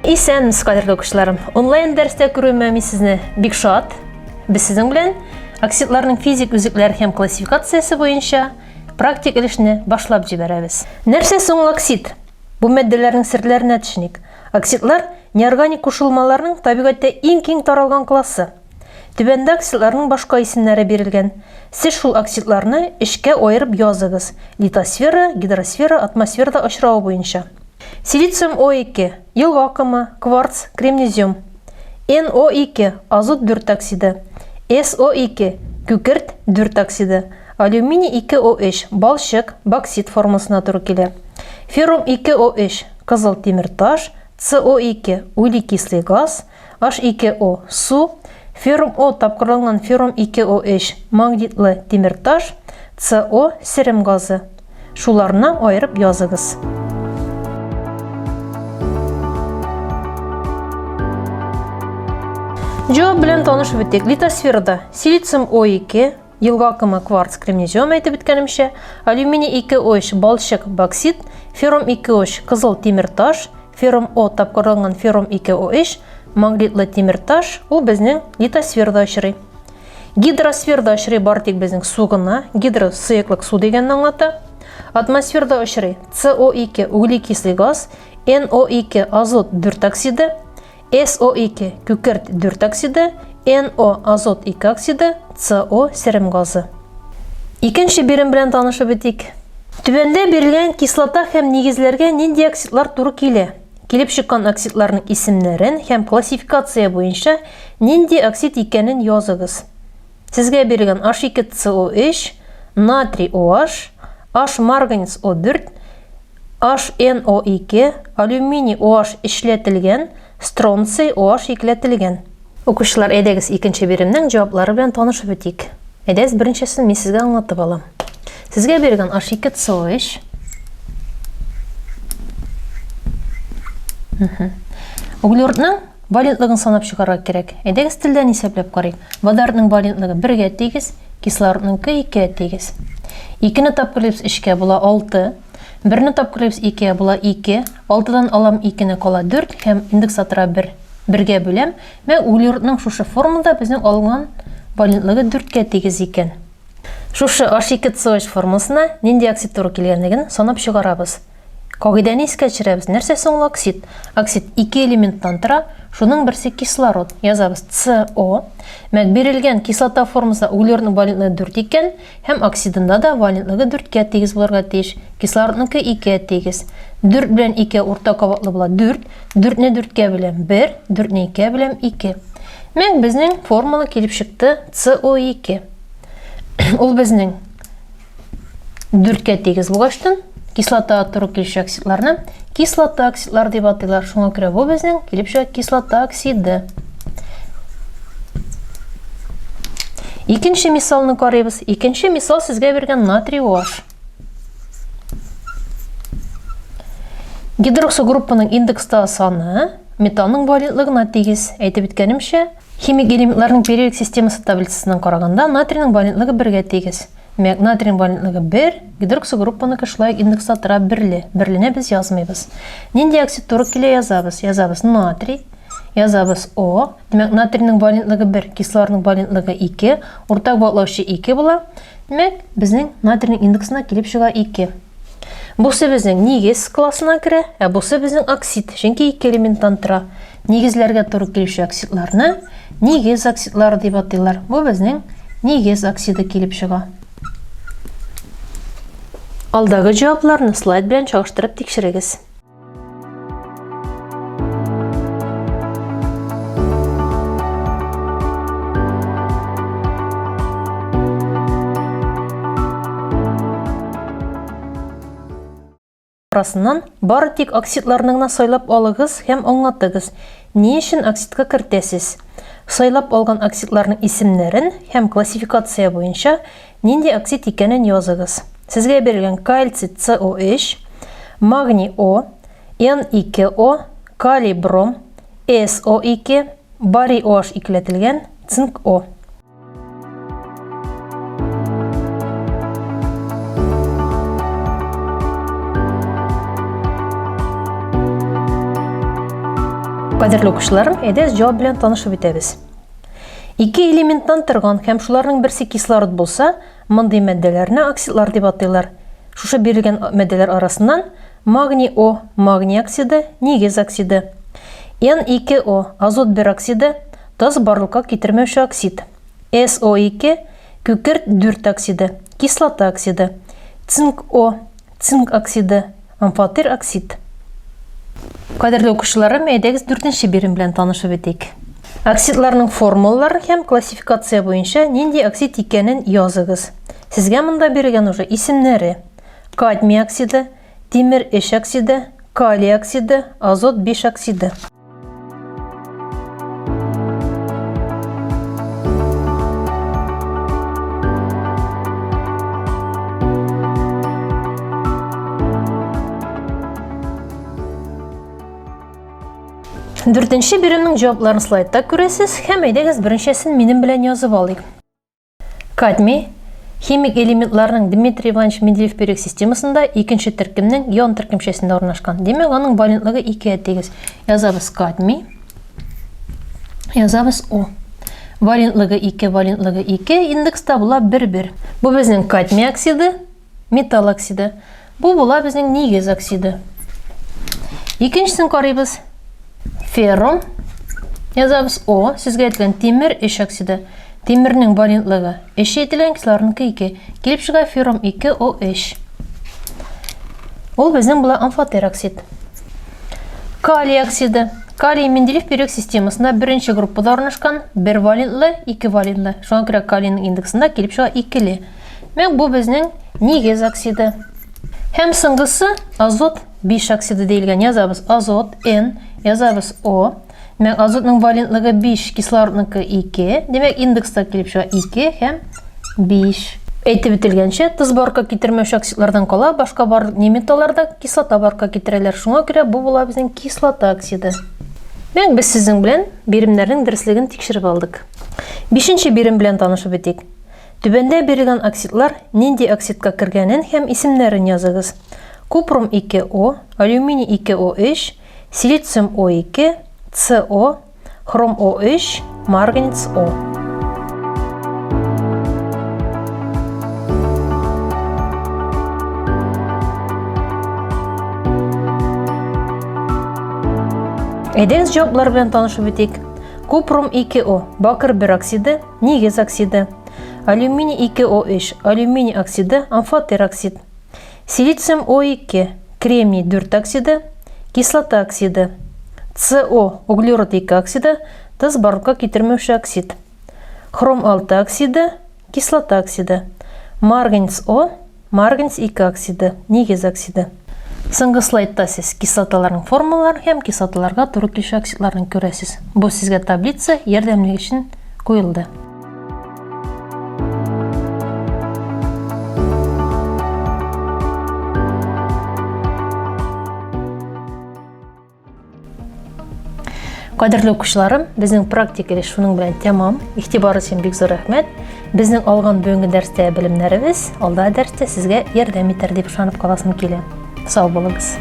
Исәнмесез, кадерле укучыларым. Онлайн дәрестә күрүемә мин сезне бик шат. Без сезнең белән оксидларның физик үзлекләре һәм классификациясе буенча практик өлешне башлап җибәрәбез. Нәрсә соң ул оксид? Бу матдәләрнең серләренә төшеник. Оксидлар неорганик кушылмаларның табигатьтә иң киң таралган классы. Түбәндә оксидларның башка исемнәре бирелгән. Сез шул оксидларны эчкә аерып языгыз, литосфера, гидросфера, атмосферада очравы буенча. Силициум О2, елга комы, кварц, кремнезем. НО2, азот дүрт оксиды. СО2, күкерт дүрт оксиды. Алюминий 2О3, балчык, боксит формасына туры килә. Феррум 2О3, кызыл тимер таш, СО2, углекислый газ, H2O, су, феррум О тапкырланган феррум 2О3, магнитлы тимер таш, СО, серем газы. Шуларны аерып языгыз. Җавап белән танышып үтик. Литосферада силициум О2, елга акымы кварц кремнезем әйтеп үткәнемчә, алюминий 2О3 балчык боксит, феррум 2О3 кызыл тимер таш, феррум О тапкырланган феррум 2О3 магнитлы тимер таш, ул безнең литосферада очрый. Гидросферада очрый бары тик безнең су гына, гидро сыеклык су дигәнне аңлата. Атмосферада очрый СО2 углекислый газ, НО2 азот дүрт оксиды, СО2 күкерт дүрт оксиды, НО азот 2 оксиды, СО серем газы. Икенче бирем белән танышып үтик. Түбәндә бирелгән кислота һәм нигезләргә нинди оксидлар туры килә? Килеп чыккан оксидларның исемнәрен һәм классификация буенча нинди оксид икәнен языгыз. Сезгә бирелгән H2CO3, натрий OH, H марганец O4, HNO2, алюминий OH эшләтелгән, стронций OH икеләтелгән. Укучылар, әйдәгез икенче биремнең җаваплары белән танышып үтик. Әйдәгез беренчесен мин сезгә аңлатып алам. Сезгә бирелгән H2CO3 Углеродның валентлыгын санап чыгарга кирәк. Әйдәгез телдән исәпләп карыйк. Водородның валентлыгы 1-гә тигез, кислородныңкы 2-гә тигез. 2-не тапкырлыйбыз 3-кә була 6. 1-не тапкырлыйбыз 2-гә була 2. 6-дан алам 2-не кала 4 һәм индекс тора 1. 1-гә бүләм. Менә углеродның шушы формулада безнең алынган валентлыгы 4-кә тигез икән. Шушы H2CO3 формуласына нинди оксид туры килгәнлеген санап чыгарабыз. Кагыйдәне искә төшерәбез. Нәрсә соң ул оксид? Оксид ике элементтан тора, шуның берсе кислород. Язабыз CO. Мәк бирелгән кислота формасында углеродның валентлыгы 4 икән, һәм оксидында да валентлыгы 4-кә тигез булырга тиеш. Кислородныкы 2-гә тигез. 4 белән 2 уртак кабатлы була 4. 4-не 4-кә бүләм 1, 4-не 2-гә бүләм 2. Мәк безнең формула килеп чыкты CO2. Ул безнең 4-кә тигез булгачтын, кислота туры килүче оксидларны кислота оксидлар дип атыйлар. Шуңа күрә бу безнең килеп чыга кислота оксиды. Икенче мисалны карыйбыз. Икенче мисал сезгә биргән натрий OH. Гидроксогруппаның индекста саны металлның валентлыгына тигез. Әйтеп үткәнемчә, химик элементларның периодик системасы таблицасыннан караганда, натрийның валентлыгы бергә тигез. Димәк, натрийның валентлыгы 1, гидроксогруппаныкы шулай ук индекста тора берле. Берлене без язмыйбыз. Нинди оксид туры килә язабыз? Язабыз натрий, язабыз О. Димәк, натрийның валентлыгы 1, кислородның валентлыгы 2, уртак ваклаучы 2 була. Димәк, безнең натрийның индексына килеп чыга 2. Бусы безнең нигез классына керә, ә бусы безнең оксид, чөнки ике элементтан тора. Нигезләргә туры килүче оксидларны нигез оксидлары дип атыйлар. Бу безнең нигез оксиды килеп чыга. Алдагы җавапларны слайд белән чагыштырып тикшерегез. Арасыннан бары тик оксидларны гына сайлап алыгыз һәм аңлатыгыз, ни өчен оксидка кертәсез. Сайлап алган оксидларның исемнәрен һәм классификация буенча нинди оксид икәнен языгыз. Сезгә бирелгән кальций СО3, магний О, N2O, калий бром, SO2, барий OH икеләтелгән, цинк О. Кадерле укучыларым, әйдәгез җавап белән танышып үтәбез. Ике элементтан торган һәм шуларның берсе кислород булса, мондый матдәләрне оксидлар дип атыйлар. Шушы бирелгән матдәләр арасыннан магний О, магний оксиды, нигез оксиды. N2O, азот бер оксиды, тоз барлыкка китермәүче оксид. SO2, күкерт дүрт оксиды, кислота оксиды. Цинк О, цинк оксиды, амфотер оксид. Кадерле укучыларым, әйдәгез дүртенче бирем белән танышып үтик. Оксидларның формулалары һәм классификация буенча нинди оксид икәнен языгыз. Сезгә монда бирелгән уже исемнәре. Кадмий оксиды, тимер 3 оксиды, калий оксиды, азот 5 оксиды. Дүртенче биремнең җавапларын слайдта күрәсез һәм әйдәгез беренчесен минем белән язып алыйк. Кадмий химик элементларның Дмитрий Иванович Менделеев периодик системасында икенче төркемнең ян төркемчәсендә урнашкан. Димәк, аның валентлыгы 2-гә тигез. Язабыз кадмий. Язабыз О. Валентлыгы 2, валентлыгы 2, индекста була 1-1. Бу безнең кадмий оксиды, металл оксиды. Бу була безнең нигез оксиды. Икенчесен карыйбыз. Феррум. Язабыз О, сезгә әйтелгән тимер 3 оксиды. Тимернең валентлыгы 3 әйтелгән, кислородныкы 2. Килеп чыга феррум 2 О3. Ул безнең була амфотер оксид. Калий оксиды. Калий Менделеев период системасында беренче группада урнашкан, бер валентлы, ике валентлы. Шуңа күрә калийның индексында килеп чыга икеле. Менә бу безнең нигез оксиды. Һәм соңгысы азот 5 оксиды диелгән. Язабыз азот N, язабыз О. Димәк, азотның валентлыгы 5, кислородныкы 2. Димәк, индекста килеп чыга 2 һәм 5. Әйтеп үтелгәнчә, тоз барка китермәүче оксидлардан кала, башка барлык неметаллар да кислота барка китерәләр. Шуңа күрә бу була безнең кислота оксиды. Димәк, без сезнең белән биремнәрнең дөреслеген тикшереп алдык. Бишенче бирем белән танышып үтик. Түбәндә бирелгән оксидлар нинди оксидка кергәнен һәм исемнәрен языгыз. Купрум 2О, алюминий 2О3, силициум О2, СО, хром О3, марганец О. Әйдәгез җаваплар белән танышып үтик. Купрум 2О, бакыр 1 оксиды, Нигез оксиды. Алюминий 2О3, алюминий оксиды, амфотер оксид. Силициум О2, кремний 4 оксиды, кислота оксиды. СО, углерод 2 оксиды, тоз барлыкка китермәүче оксид. Хром 6 оксиды, кислота оксиды. Марганец О, Марганец 2 оксиды, нигез оксиды. Соңгы слайдта сез кислоталарның формулаларын һәм кислоталарга туры килүче оксидларны күрәсез. Бу сезгә таблица ярдәмлек өчен куелды. Кадерле укучыларым, безнең практик эш шуның белән тәмам. Игътибар өчен бик зур рәхмәт. Безнең алган бүгенге дәрестә белемнәребез алда дәрестә сезгә ярдәм итәр дип ышанып каласым килә. Сау булыгыз.